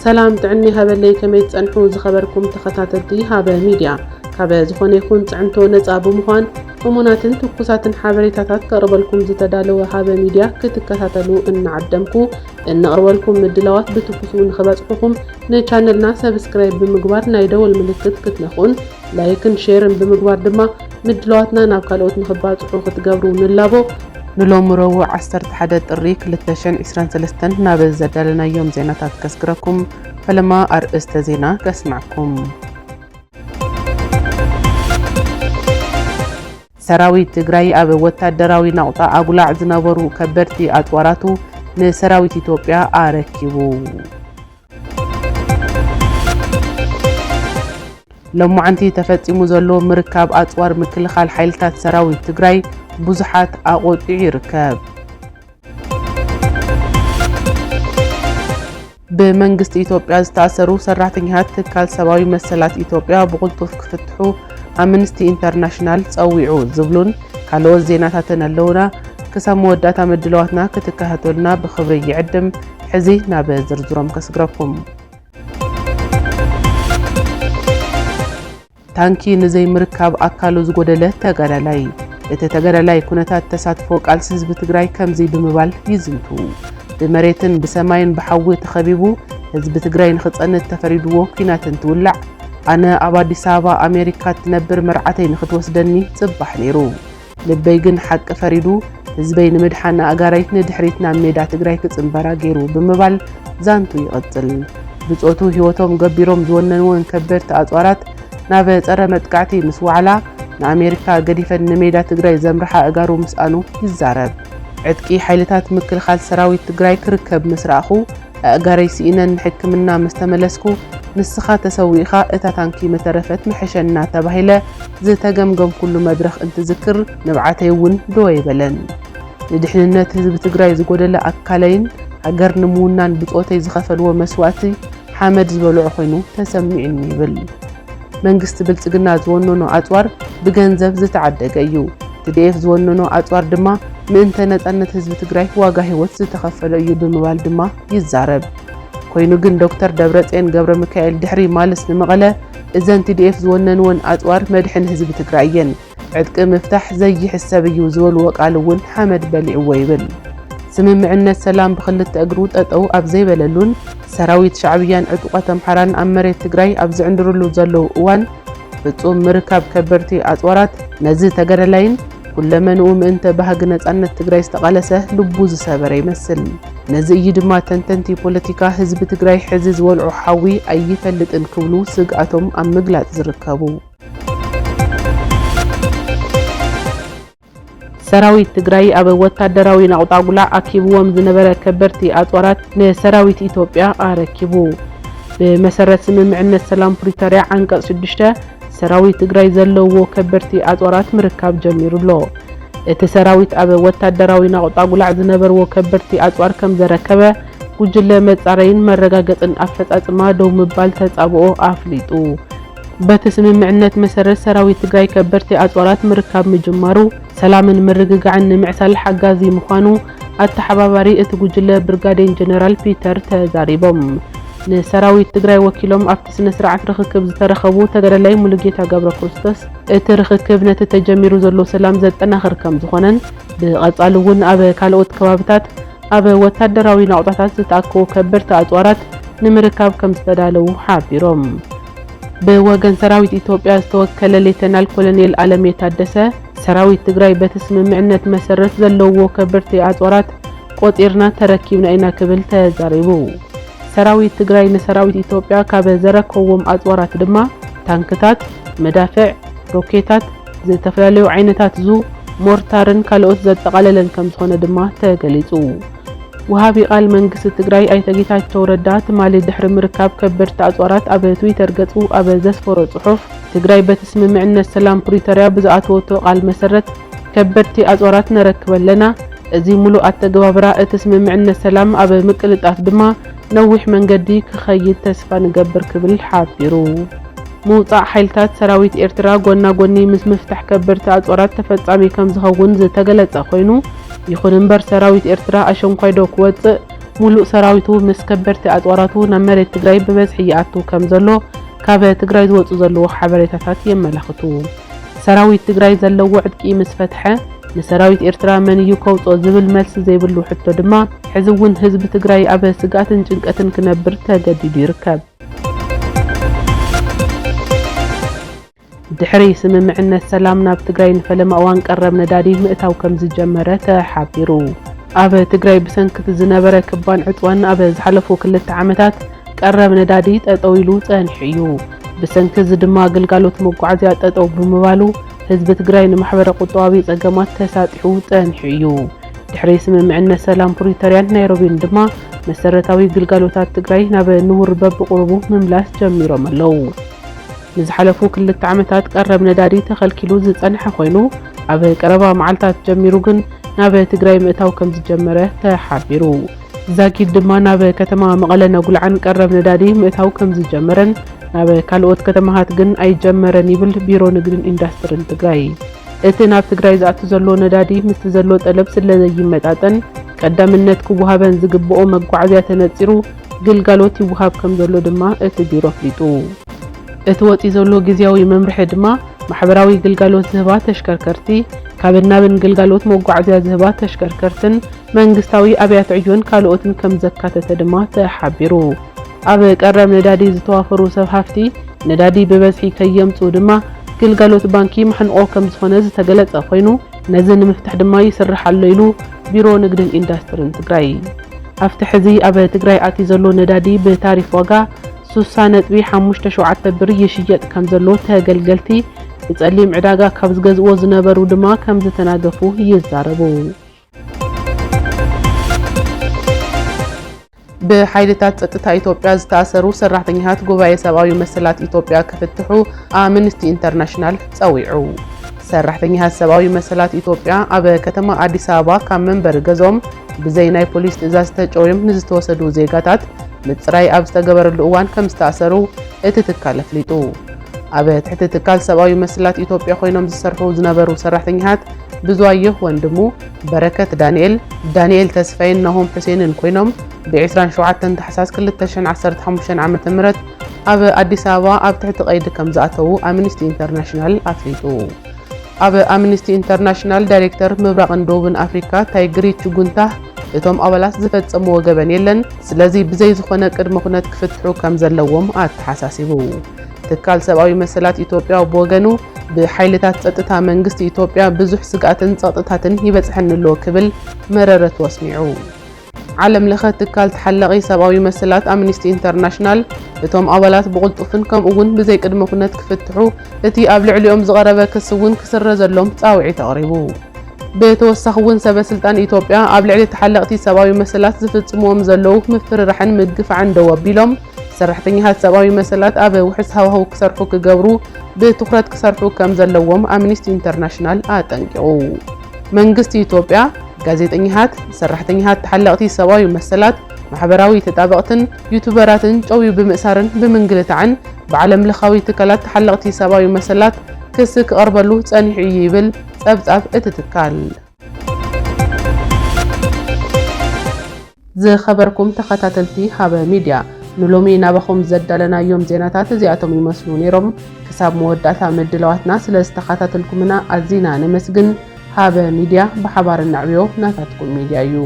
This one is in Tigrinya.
ሰላም ጥዕና ይሃበለይ፣ ከመይ ትጸንሑ ዝኸበርኩም ተኸታተልቲ ሃበ ሚድያ? ካበ ዝኾነ ይኹን ጽዕንቶ ነጻ ብምዃን እሙናትን ትኩሳትን ሓበሬታታት ከቕርበልኩም ዝተዳለወ ሃበ ሚድያ ክትከታተሉ እናዓደምኩ፣ እነቕርበልኩም ምድላዋት ብትኩሱ ንኽበጽሑኹም ንቻነልና ሰብስክራይብ ብምግባር ናይ ደወል ምልክት ክትነኽኡን ላይክን ሼርን ብምግባር ድማ ምድላዋትና ናብ ካልኦት ንኽባጽሑ ክትገብሩ ንላቦ። ንሎሚ ረቡዕ ዓሰርተ ሓደ ጥሪ ክልተ ሽሕን ዕስራን ሰለስተን ናብ ዘዳለናዮም ዜናታት ከስግረኩም። ፈለማ ኣርእስተ ዜና ከስማዕኩም። ሰራዊት ትግራይ ኣብ ወታደራዊ ናቑጣ ኣጉላዕ ዝነበሩ ከበድቲ ኣጽዋራቱ ንሰራዊት ኢትዮጵያ ኣረኪቡ። ሎማዓንቲ ተፈጺሙ ዘሎ ምርካብ ኣጽዋር ምክልኻል ሓይልታት ሰራዊት ትግራይ ብዙሓት ኣቖጢዑ ይርከብ። ብመንግስቲ ኢትዮጵያ ዝተኣሰሩ ሰራሕተኛታት ትካል ሰብኣዊ መሰላት ኢትዮጵያ ብቕልጡፍ ክፍትሑ ኣምነስቲ ኢንተርናሽናል ጸዊዑ ዝብሉን ካልኦት ዜናታትን ኣለውና። ክሳብ መወዳእታ ምድላዋትና ክትከታተሉና ብኽብሪ ይዕድም። ሕዚ ናብ ዝርዝሮም ከስግረኩም። ታንኪ ንዘይምርካብ ኣካሉ ዝጎደለ ተጋዳላይ። እቲ ተጋዳላይ ኩነታት ተሳትፎ ቃልሲ ህዝቢ ትግራይ ከምዚ ብምባል ይዝንቱ። ብመሬትን ብሰማይን ብሓዊ ተኸቢቡ ህዝቢ ትግራይ ንኽጸንት ተፈሪድዎ ኲናት እንትውላዕ፣ ኣነ ኣብ ኣዲስ ኣበባ ኣሜሪካ ትነብር መርዓተይ ንኽትወስደኒ ጽባሕ ነይሩ። ልበይ ግን ሓቂ ፈሪዱ፣ ህዝበይ ንምድሓን ኣእጋረይ ንድሕሪት ናብ ሜዳ ትግራይ ክጽንበራ ገይሩ ብምባል ዛንቱ ይቕጽል። ብጾቱ ህይወቶም ገቢሮም ዝወነንወን ከበድቲ ኣጽዋራት ናብ ጸረ መጥቃዕቲ ምስ ወዓላ፣ ንኣሜሪካ ገዲፈን ንሜዳ ትግራይ ዘምርሓ ኣእጋሩ ምስኣኑ ይዛረብ። ዕጥቂ ሓይልታት ምክልኻል ሰራዊት ትግራይ ክርከብ ምስ ረኣኹ፣ ኣእጋረይ ስኢነን ንሕክምና ምስ ተመለስኩ፣ ንስኻ ተሰዊእኻ እታ ታንኪ ምተረፈት ምሐሸና ተባሂለ ዝተገምገምኩሉ መድረኽ እንትዝክር፣ ንብዓተይ እውን ደው ኣይበለን። ንድሕንነት ህዝቢ ትግራይ ዝጎደለ ኣካለይን ሃገር ንምውናን ብጾተይ ዝኸፈልዎ መስዋእቲ ሓመድ ዝበልዖ ኮይኑ ተሰሚዑኒ ይብል። መንግስቲ ብልጽግና ዝወነኖ ኣጽዋር ብገንዘብ ዝተዓደገ እዩ። ቲ ዲ ኤፍ ዝወነኖ ኣጽዋር ድማ ምእንተ ነጻነት ህዝቢ ትግራይ ዋጋ ህይወት ዝተኸፈሎ እዩ ብምባል ድማ ይዛረብ። ኮይኑ ግን ዶክተር ደብረጽዮን ገብረ ሚካኤል ድሕሪ ማልስ ንመቐለ እዘን ቲ ዲ ኤፍ ዝወነንወን ኣጽዋር መድሕን ህዝቢ ትግራይ እየን፣ ዕጥቂ ምፍታሕ ዘይሕሰብ እዩ ዝበልዎ ቃል እውን ሓመድ በሊዕዎ ይብል። ስምምዕነት ሰላም ብኽልተ እግሩ ጠጠው ኣብ ዘይበለሉን ሰራዊት ሻዕብያን ዕጡቓት ኣምሓራን ኣብ መሬት ትግራይ ኣብ ዝዕንድርሉ ዘለዉ እዋን፣ ፍጹም ምርካብ ከበድቲ ኣጽዋራት ነዚ ተጋዳላይን ኩለመንኡ ምእንተ ባህጊ ነጻነት ትግራይ ዝተቓለሰ ልቡ ዝሰበረ ይመስል። ነዚ እዩ ድማ ተንተንቲ ፖለቲካ ህዝቢ ትግራይ ሕዚ ዝወልዖ ሓዊ ኣይፈልጥን ክብሉ ስግኣቶም ኣብ ምግላጽ ዝርከቡ። ሰራዊት ትግራይ ኣብ ወታደራዊ ናቑጣ ጉላዕ ኣኪብዎም ዝነበረ ከበድቲ ኣጽዋራት ንሰራዊት ኢትዮጵያ ኣረኪቡ። ብመሰረት ስምምዕነት ሰላም ፕሪቶርያ ዓንቀጽ ሽዱሽተ፣ ሰራዊት ትግራይ ዘለውዎ ከበድቲ ኣጽዋራት ምርካብ ጀሚሩ ኣሎ። እቲ ሰራዊት ኣብ ወታደራዊ ናቑጣ ጉላዕ ዝነበርዎ ከበድቲ ኣጽዋር ከም ዘረከበ ጉጅለ መጻረይን መረጋገጽን ኣፈጻጽማ ደው ምባል ተጻብኦ ኣፍሊጡ። በቲ ስምምዕነት መሰረት ሰራዊት ትግራይ ከበድቲ ኣጽዋራት ምርካብ ምጅማሩ ሰላምን ምርግጋዕን ንምዕሳል ሓጋዚ ምዃኑ ኣተሓባባሪ እቲ ጉጅለ ብርጋዴን ጀነራል ፒተር ተዛሪቦም። ንሰራዊት ትግራይ ወኪሎም ኣብቲ ስነ ስርዓት ርኽክብ ዝተረኸቡ ተጋዳላይ ሙሉጌታ ገብረ ክርስቶስ፣ እቲ ርኽክብ ነቲ ተጀሚሩ ዘሎ ሰላም ዘጠናኽር ከም ዝኾነን ብቐጻሊ እውን ኣብ ካልኦት ከባብታት ኣብ ወታደራዊ ናቑጣታት ዝተኣከቡ ከበድቲ ኣጽዋራት ንምርካብ ከም ዝተዳለዉ ሓቢሮም። ብወገን ሰራዊት ኢትዮጵያ ዝተወከለ ሌተናል ኮሎኔል ኣለሜ ታደሰ፣ ሰራዊት ትግራይ በቲ ስምምዕነት መሰረት ዘለውዎ ከበድቲ ኣጽዋራት ቆጺርና ተረኪብና ኢና ክብል ተዛሪቡ። ሰራዊት ትግራይ ንሰራዊት ኢትዮጵያ ካብ ዘረከብዎም ኣጽዋራት ድማ ታንክታት፣ መዳፍዕ፣ ሮኬታት፣ ዝተፈላለዩ ዓይነታት ዙ፣ ሞርታርን ካልኦት ዘጠቓለለን ከም ዝኾነ ድማ ተገሊጹ። ወሃቢ ቃል መንግስቲ ትግራይ ኣይተ ጌታቸው ረዳ፣ ትማሊ ድሕሪ ምርካብ ከበድቲ ኣጽዋራት ኣብ ትዊተር ገጹ ኣብ ዘስፈሮ ጽሑፍ፣ ትግራይ በቲ ስምምዕነት ሰላም ፕሪቶርያ ብዝኣተወቶ ቃል መሰረት ከበድቲ ኣጽዋራት ነረክብ ኣለና። እዚ ሙሉእ ኣተገባብራ እቲ ስምምዕነት ሰላም ኣብ ምቅልጣፍ ድማ ነዊሕ መንገዲ ክኸይድ ተስፋ ንገብር ክብል ሓቢሩ። ምውጻእ ሓይልታት ሰራዊት ኤርትራ ጎና ጎኒ ምስ ምፍታሕ ከበድቲ ኣጽዋራት ተፈጻሚ ከም ዝኸውን ዝተገለጸ ኮይኑ፣ ይኹን እምበር ሰራዊት ኤርትራ ኣሸንኳይ ዶ ክወጽእ ሙሉእ ሰራዊቱ ምስ ከበድቲ ኣጽዋራቱ ናብ መሬት ትግራይ ብበዝሒ ይኣቱ ከም ዘሎ ካብ ትግራይ ዝወጹ ዘለዉ ሓበሬታታት የመላኽቱ። ሰራዊት ትግራይ ዘለዎ ዕጥቂ ምስ ፈትሐ፣ ንሰራዊት ኤርትራ መን እዩ ከውጽኦ ዝብል መልሲ ዘይብሉ ሕቶ ድማ፣ ሕዚ እውን ህዝቢ ትግራይ ኣብ ስግኣትን ጭንቀትን ክነብር ተገዲዱ ይርከብ። ድሕሪ ስምምዕነት ሰላም፣ ናብ ትግራይ ንፈለማ እዋን ቀረብ ነዳዲ ምእታው ከም ዝጀመረ ተሓቢሩ። ኣብ ትግራይ ብሰንኪ እቲ ዝነበረ ክባን ዕጽዋን ኣብ ዝሓለፉ ክልተ ዓመታት ቀረብ ነዳዲ ጠጠው ኢሉ ጸኒሑ እዩ። ብሰንኪ እዚ ድማ ግልጋሎት መጓዓዝያ ጠጠው ብምባሉ፣ ህዝቢ ትግራይ ንማሕበረ ቁጠባዊ ጸገማት ተሳጢሑ ጸኒሑ እዩ። ድሕሪ ስምምዕነት ሰላም ፕሪቶርያን ናይሮቢን ድማ፣ መሰረታዊ ግልጋሎታት ትግራይ ናብ ንቡር በብቁሩቡ ምምላስ ጀሚሮም ኣለዉ። ንዝሓለፉ ክልተ ዓመታት ቀረብ ነዳዲ ተኸልኪሉ ዝጸንሐ ኮይኑ፣ ኣብ ቀረባ መዓልታት ጀሚሩ ግን ናብ ትግራይ ምእታው ከም ዝጀመረ ተሓቢሩ። ዛጊድ ድማ ናብ ከተማ መቐለ ነጉልዓን ቀረብ ነዳዲ ምእታው ከም ዝጀመረን፣ ናብ ካልኦት ከተማታት ግን ኣይጀመረን ይብል ቢሮ ንግድን ኢንዱስትርን ትግራይ። እቲ ናብ ትግራይ ዝኣቱ ዘሎ ነዳዲ ምስቲ ዘሎ ጠለብ ስለ ዘይመጣጠን፣ ቀዳምነት ክወሃበን ዝግብኦ መጓዓዝያ ተነጺሩ ግልጋሎት ይወሃብ ከም ዘሎ ድማ እቲ ቢሮ ኣፍሊጡ። እቲ ወጺኡ ዘሎ ግዝያዊ መምርሒ ድማ፣ ማሕበራዊ ግልጋሎት ዝህባ ተሽከርከርቲ፣ ካብን ናብን ግልጋሎት መጓዓዝያ ዝህባ ተሽከርከርትን መንግስታዊ ኣብያተ ዕዮን ካልኦትን ከም ዘካተተ ድማ ተሓቢሩ። ኣብ ቀረብ ነዳዲ ዝተዋፈሩ ሰብ ሃፍቲ፣ ነዳዲ ብበዝሒ ከየምጽኡ ድማ ግልጋሎት ባንኪ ማሕንቆ ከም ዝኾነ ዝተገለጸ ኮይኑ፣ ነዚ ንምፍታሕ ድማ ይስራሕ ኣሎ ኢሉ ቢሮ ንግድን ኢንዱስትርን ትግራይ። ኣብቲ ሕዚ ኣብ ትግራይ ኣትዩ ዘሎ ነዳዲ ብታሪፍ ዋጋ ሱሳ ነጥቢ ሓሙሽተ ሸውዓተ ብር ይሽየጥ ከም ዘሎ፣ ተገልገልቲ ብጸሊም ዕዳጋ ካብ ዝገዝእዎ ዝነበሩ ድማ ከም ዝተናገፉ ይዛረቡ። ብሓይልታት ጸጥታ ኢትዮጵያ ዝተኣሰሩ ሰራሕተኛታት ጉባኤ ሰብኣዊ መሰላት ኢትዮጵያ ክፍትሑ ኣምነስቲ ኢንተርናሽናል ጸዊዑ። ሰራሕተኛታት ሰብኣዊ መሰላት ኢትዮጵያ ኣብ ከተማ ኣዲስ ኣበባ ካብ መንበሪ ገዝኦም ብዘይ ናይ ፖሊስ ትእዛዝ ተጨውዮም ንዝተወሰዱ ዜጋታት ምጽራይ ኣብ ዝተገበረሉ እዋን ከም ዝተኣሰሩ እቲ ትካል ኣፍሊጡ። ኣብ ትሕቲ ትካል ሰብኣዊ መሰላት ኢትዮጵያ ኮይኖም ዝሰርሑ ዝነበሩ ሰራሕተኛታት ብዙኣየሁ ወንድሙ፣ በረከት ዳንኤል፣ ዳንኤል ተስፋይን ናሆም ሑሴንን ኮይኖም፣ ብ ዕስራን ሸውዓተን ታሕሳስ ክልተ ሽሕን ዓሰርተ ሓሙሽተን ዓመተ ምህረት ኣብ ኣዲስ ኣበባ ኣብ ትሕቲ ቀይዲ ከም ዝኣተዉ ኣምነስቲ ኢንተርናሽናል ኣፍሊጡ። ኣብ ኣምነስቲ ኢንተርናሽናል ዳይሬክተር ምብራቕን ደቡብን ኣፍሪካ ታይግሪ ቹጉንታህ፣ እቶም ኣባላት ዝፈጸምዎ ገበን የለን፣ ስለዚ ብዘይ ዝኾነ ቅድመ ኩነት ክፍትሑ ከም ዘለዎም ኣተሓሳሲቡ። ትካል ሰብኣዊ መሰላት ኢትዮጵያ ብወገኑ፣ ብሓይልታት ጸጥታ መንግስቲ ኢትዮጵያ ብዙሕ ስግኣትን ጸቕጥታትን ይበጽሐኒ ኣሎ ክብል መረረቱ ኣስሚዑ። ዓለም ለኸ ትካል ተሓላቒ ሰብኣዊ መሰላት ኣምኒስቲ ኢንተርናሽናል፣ እቶም ኣባላት ብቕልጡፍን ከምኡ እውን ብዘይ ቅድመ ኩነት ክፍትሑ፣ እቲ ኣብ ልዕሊኦም ዝቐረበ ክሲ እውን ክስረዘሎም ጻውዒት ኣቕሪቡ። ብተወሳኺ እውን ሰበ ስልጣን ኢትዮጵያ ኣብ ልዕሊ ተሓለቕቲ ሰብኣዊ መሰላት ዝፍጽምዎም ዘለዉ ምፍርራሕን ምድግፋዕን ደው ኣቢሎም፣ ሰራሕተኛታት ሰብኣዊ መሰላት ኣብ ውሑስ ሃዋህው ክሰርሑ ክገብሩ ብትኹረት ክሰርሑ ከም ዘለዎም ኣምኒስቲ ኢንተርናሽናል ኣጠንቂቑ። መንግስቲ ኢትዮጵያ፣ ጋዜጠኛታት፣ ሰራሕተኛታት ተሓለቕቲ ሰብኣዊ መሰላት፣ ማሕበራዊ ተጣበቕትን ዩቱበራትን ጨውዩ ብምእሳርን ብምንግልታዕን ብዓለም ለኻዊ ትካላት ተሓለቕቲ ሰብኣዊ መሰላት ክሲ ክቐርበሉ ጸኒሑ እዩ ይብል ጸብጻብ እቲ ትካል። ዝኸበርኩም ተኸታተልቲ ሃበ ሚድያ፣ ንሎሚ ናባኹም ዘዳለናዮም ዜናታት እዚኣቶም ይመስሉ ነይሮም። ክሳብ መወዳእታ ምድላዋትና ስለ ዝተኸታተልኩምና ኣዚና ነመስግን። ሃበ ሚድያ፣ ብሓባር እነዕብዮ ናታትኩም ሚድያ እዩ።